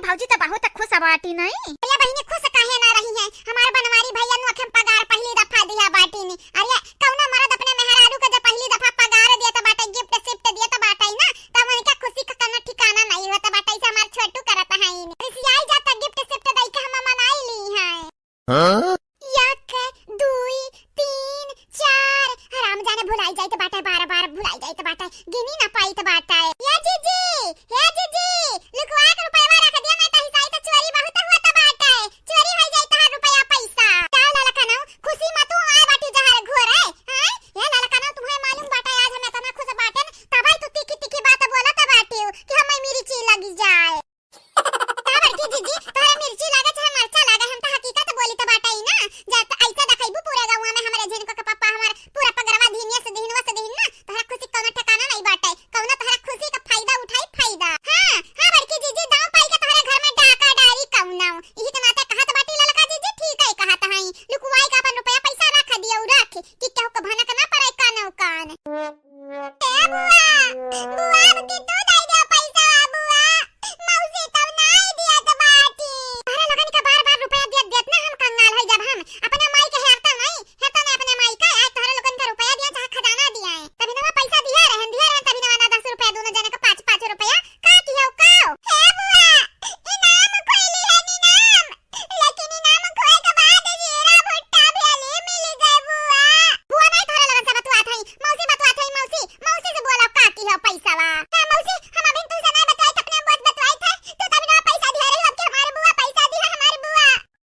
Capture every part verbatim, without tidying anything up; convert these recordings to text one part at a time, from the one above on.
भौजी त बहुत खुश बाटी नहीं? अरे बहिनी, खुश काहे ना रही है? हमार बनवारी भैया नु अखन पगार पहली दफा दिया बाटी नी। अरे कौनो मर्द अपने मेहरारू के जब पहली दफा पगार दिया त बाटे, गिफ्ट सिफ्ट दिया त बाटे ना, तब उनका खुशी का कौनो ठिकाना नहीं होता बाटे। ऐसे हमार छोटू करत है, रिसियाई जाता गिफ्ट सिफ्ट दई के हम मनाई ली है। हाँ? एक, दुई, तीन, चार। राम जाने भुलाई जाइत बाटे, बार बार भुलाई जाइत बाटे, गिनी ना पाइत बाटे। या जीजी, हे जीजी, लुकवा के रुपयवा रख दिया, नहीं तो हिसाई तो चोरी बहुत होत बाटे, चोरी हो जाई तहार रुपया पैसा। का ललकनो, खुशी मा तू आए बाटी जहर घोरे, हैं? ये ललकनो, तुम्हें मालूम बाटे आज हम इतना खुश बाटे, तबाई तू तीखी तीखी बात बोलत बाटी कि हमें मिर्ची लगी जाए। का बड़की जीजी, तोहरा मिर्ची लागे चाहे मरचा लागे, हम त हकीकत बोली त बाटे ही ना। जब त ऐसे देखैबू पूरे गौवा में हमरे झिनको के पापा हमार पूरा पगरवा धीनिया से दिहिनवा से दिहिन ना, तोहरा खुशी कौनो ठिकाना नहीं बाटे। कौनो तोहरा खुशी का फायदा उठाई फायदा। हाँ, हाँ बड़की जीजी, दांव पाई के तोहरे घर में डाका डारी कौनो। यही के नाते कहत बाटी ललका जीजी, ठीक है कहत हई। लुकुआई का अपन रुपया पैसा रख दियो, रख कि केहू के भनक ना पड़े कानो कान। ए बुआ, बुआ, अब की तू दे दे पैसा, बुआ। मौसी तब नाई दियत बाटी। तोहरा लोगन के बार-बार रुपया देत-देत ना हम कंगाल होई जब हम अपने माई के हेरता नहीं, हेरता नहीं अपने माई का, आज तोहरा लोगन के रुपया दिया चाहे खजाना दिया है। तभी ना पैसा दिया रहन, दिया रहन, तभी ना दस रुपया दोनों जने का पाँच पाँच रुपया। का कियो का? हे बुआ, इनाम कोई ली है नी नाम। लेकिन इनाम खोए के बाद जीरा भुट्टा भेली मिल गए बुआ। बुआ नहीं तोहरे लगन से बतुआत हई, मौसी बतुआत हई, मौसी, मौसी से बोलो का किहो पैसावा। ना मौसी, हम अभी तुमसे नहीं बतुआई, अपने बात बतुआई थे, तू तब ना पैसा दिया रही, अब के हमारे बुआ पैसा दिया, हमारे बुआ।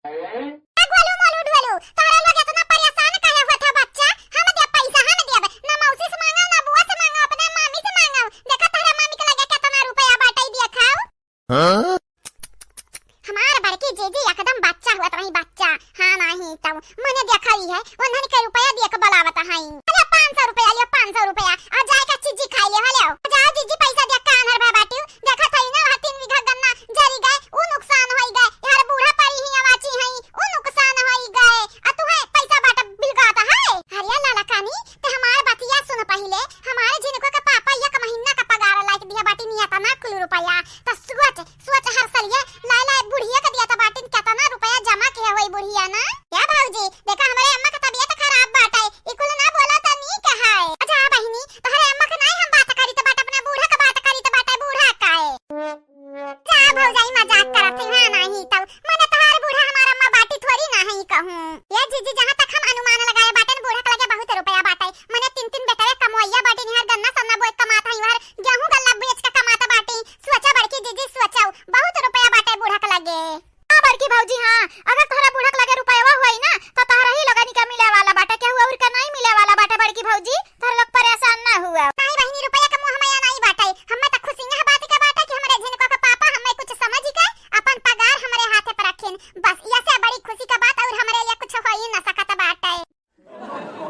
ए गोलू मोलू ढोलू, तोहरा लोग इतना परेशान काहे होत हो बच्चा? हम दे पैसा, हम देब, ना मौसी से मांगो, ना बुआ से मांगो, अपने मामी से मांगो। देखा तोहरा मामी के लगे कितना रुपया बाटे, दिया खाओ। हाँ? हमार बड़की जीजी एकदम बच्चा हुआ तो वही बच्चा। हाँ, नहीं तो मने देखा ही है, उन्हन के रुपया दिए के बुलावत हई। अरे पाँच सौ रुपया लियो, पाँच सौ रुपया, और जाए के चिज्जी खाई ले, हले। जाओ जीजी, पैसा दिया कान्हर भा बाटियो, देखा थई ना, वहाँ तीन बीघा गन्ना जरी गए, उ नुकसान होई गए, यार बूढ़ा पड़ी ही अवाची हई, उ नुकसान होई गए, आ तू है पैसा बाटा बिलगाता है। अरे लाला कानी, ते हमार बतिया सुन पहिले, हमारे झिनको के पापा एक महीना का पगार लाइक दिया बाटी नियता ना कुल रुपया, त सोच, सोच हर सलिए लाए लाए बुढ़िया के दिया त बाटिन केतना रुपया जमा किया होई बुढ़िया ना। या भौजी, देखा हमरे अम्मा के तबियत खराब बाटे, ई कुल ना बोला त नीक है। अच्छा बहिनी, तोहरे अम्मा के नाई हम बात करी त बाटे, अपना बूढ़ा के बात करी त बाटे, बूढ़ा काए। जा भौजाई मजाक करत है, हाँ नहीं तो मने तोहार बूढ़ा हमार अम्मा बाटी थोड़ी ना है कहूँ। ये जीजी जहाँ तक हम अनुमान लगाए बाटन बूढ़ा के लगे बहुत रुपया बाटे, मने तीन तीन बेटवे कमवैया बाटी निहार गन्ना सन्ना बोए कमात है, हर गेहूँ गल्ला बेच के कमात बाटी। सोचा बड़की जीजी सोचा, बहुत रुपया बाटे बूढ़ा के लगे। हाँ बड़की भौजी, हाँ, अगर तोहरा बूढ़ा के लगे रुपयवा होई ना, तो तोहरा ही लोगनी के मिले वाला बाटे, केहू और के नहीं मिले वाला बाटे बड़की भौजी, तोहरा लोग परेशान ना हुआ। नहीं बहिनी, रुपया के मोह माया नहीं बाटे, हमें तो खुशी यह बात के बाटे कि हमरे झिनको के पापा हमें कुछ समझ के अपन पगार हमरे हाथे पर रखेन, बस यह से बड़ी खुशी का बात और हमरे लिए कुछ हो ही ना सकत बाटे।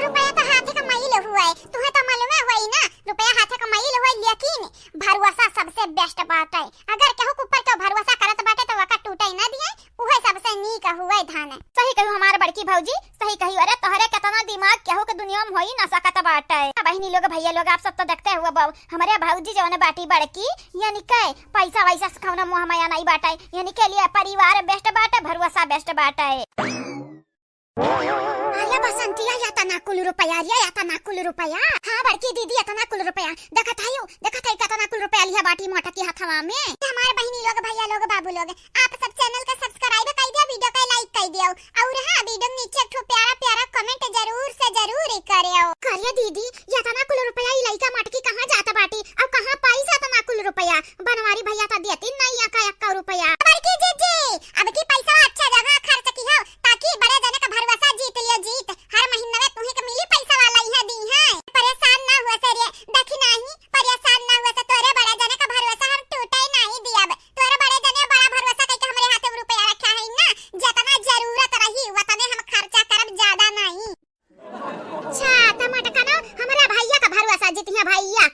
रुपया तो हाथे का मैल हुआ है, तुहे तो मालूम हुआ ही ना, रुपया हाथे का मैल हुआ है, लेकिन भरोसा सबसे best बात है। अगर केहू के ऊपर केहू भरोसा करत बाटे तो ओका टूटे ना दिए, उहे सबसे नीक हुए धन। सही कहू हमार बड़की भौजी, सही कहू। अरे तोहरे केतना दिमाग, केहू के दुनिया में होई ना सकत बाटे। बहिनी लोग, भैया लोग, आप सब तो देखते हुए बाऊ, हमरे भौजी जवन बाटी बड़की, यानी के पैसा वैसा से कौनो मोह माया नहीं बाटे, यानी के लिए परिवार best बाटे, भरोसा best बाटे। अरे बसंतिया, या तना कुल रुपया, या, या तना कुल रुपया। हाँ बड़की दीदी, या तना कुल रुपया। देखत हयू, देखत हई केतना कुल रुपया लिहा बाटी मोटकी हथवा में। हमार बहिनी लोग, भैया लोग, बाबू लोग, आप सब channel के subscribe कर दियो, video के like कर दियो। और हाँ, video में नीचे एक ठो प्यारा प्यारा comment जरूर से जरूर करियो। करिए दीदी, या तना कुल रुपया ई लइका मोटकी कहाँ जात बाटी और कहाँ पाई या तना कुल रुपया? बनवारी भैया तो देती नहीं अक्का अक्का रुपया। बड़की जीजी, अब की पैसा अच्छा जगह खर्च किहो, ताकि बड़े जने का भरोसा जीत लियो जीत। हर महीना में तुही के मिली पैसा वाला इहे दी है। परेशान ना हुआ से रे, देखी नाही, परेशान ना हुआ से, तोरे बड़े जने का भरोसा हम टूटे नहीं दियब। तोरे बड़े जने बड़ा भरोसा करके हमरे हाथे में रुपया रखा है ना, जितना जरूरत रही उतने हम खर्चा करब, ज्यादा नहीं। अच्छा, त मटकनो, हमरा भैया का भरोसा जीतिया भैया।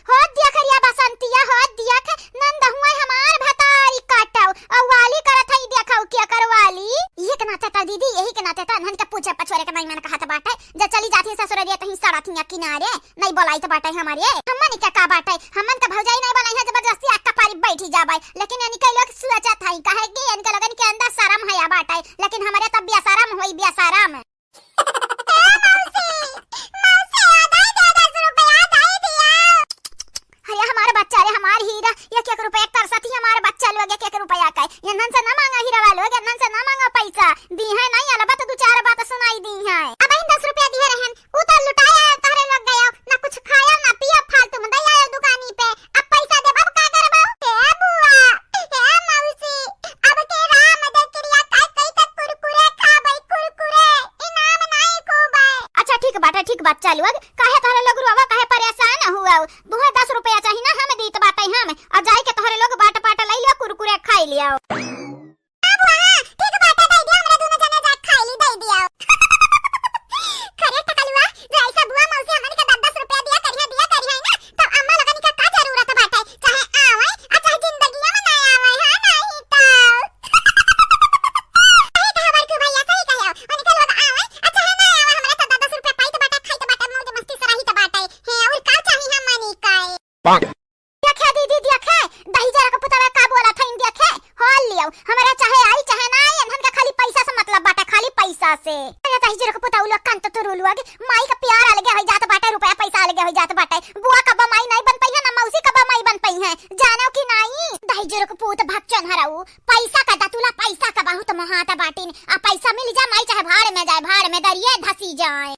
हो देख रिया बसंतिया, हो देख, नंद हुआ हमार भतारी काटव, अउ वाली करत हई देखउ केकर वाली। यही के नाते त दीदी, यही के नाते त नंद के पूछे पछोरे के नहीं मन कहत बाटे, जे चली जाती ससुर रे तहीं सड़त हिया किनारे, नहीं बोलाइत बाटे हमरे। हमन के का बाटे, हमन के भौजाई नहीं बोलाई है, जबरदस्ती आग कपारी बैठी जाबे, लेकिन यानी कई लोग सोचत हई, काहे कि इनके लोगन के अंदर शर्म हया बाटे, लेकिन हमरे तब बेशरम होई, बेशरम। ए मौसी, मौसी, आ दई दे दस रुपया, आ दई दिया। अरे हमार बच्चा रे, हमार हीरा, एक एक रुपया तरसत ही हमार बच्चा लोग, एक एक रुपया का। इन्हन से ना मांगा हीरा वालो, इन्हन से ना मांगा पैसा। दी है नहीं, अलबत दो चार बात सुनाई दी है। अब इन दस रुपया दिए रहन, उ तो लुटाया है, तहरे लोग गया, ना कुछ खाया, ना पिया, फालतू में दई आया दुकानी पे। अब पैसा देबा, अब का करबा? ए बुआ, ए मौसी, अब के राम दे क्रिया का कई तक कुरकुरे खाबै, कुरकुरे, इनाम नाई खूबै। अच्छा ठीक बाटे, ठीक बात, चलू अब, काहे तोहरे लोग रोवा, काहे परेशान हुआ? तुहे दस रुपया चाही ना, हम दीत बाटे हम, आ जाई के तोहरे लोग बाट पाट लई लियो, कुरकुरे खाई लियो। अब वहाँ ठीक बाटे, दे दियो, हमरे दोनों जने जाके खाई ली, दे दियो। खरे टकलुआ, जो ऐसा बुआ मौसी हमन के दस दस रुपया दिया करिहे, दिया करिहे ना, तब अम्मा लोगन के का जरूरत बाटे? चाहे आवे, आ चाहे जिंदगिया में ना आवे, हाँ, नहीं तो। सही कहा बड़कू भैया, सही कहा। उनके लोग आवे, आ चाहे ना आवे, हमरा तो दस दस रुपया पाइत बाटे, खाइत बाटे, मौज मस्ती से रहित बाटे। हे, और का चाही हमनी का? देखे दीदी, देखे, दहिजरा के पुतवा का बोलत हईन, देखे, हो लियो, हमरा चाहे आई, चाहे ना आई, इन्हन के खाली पैसा से मतलब बाटे, खाली पैसा से। अरे दहिजरा के पुतवा लोग, कान तो तुरु लोग, माई का प्यार अलगे हो जात बाटे, रुपया पैसा अलगे हो जात बाटे। बुआ कब्बा माई नहीं बन पई है, ना मौसी कब्बा माई बन पई है, जानो कि नहीं? दहिजरा के पूत भक्चन हराऊ, पैसा का दतुला, पैसा का बहुत मोहात बाटिन, आ पैसा मिल जा माई चाहे भाड़ में जाए, भाड़ में दरिये धसी जाए।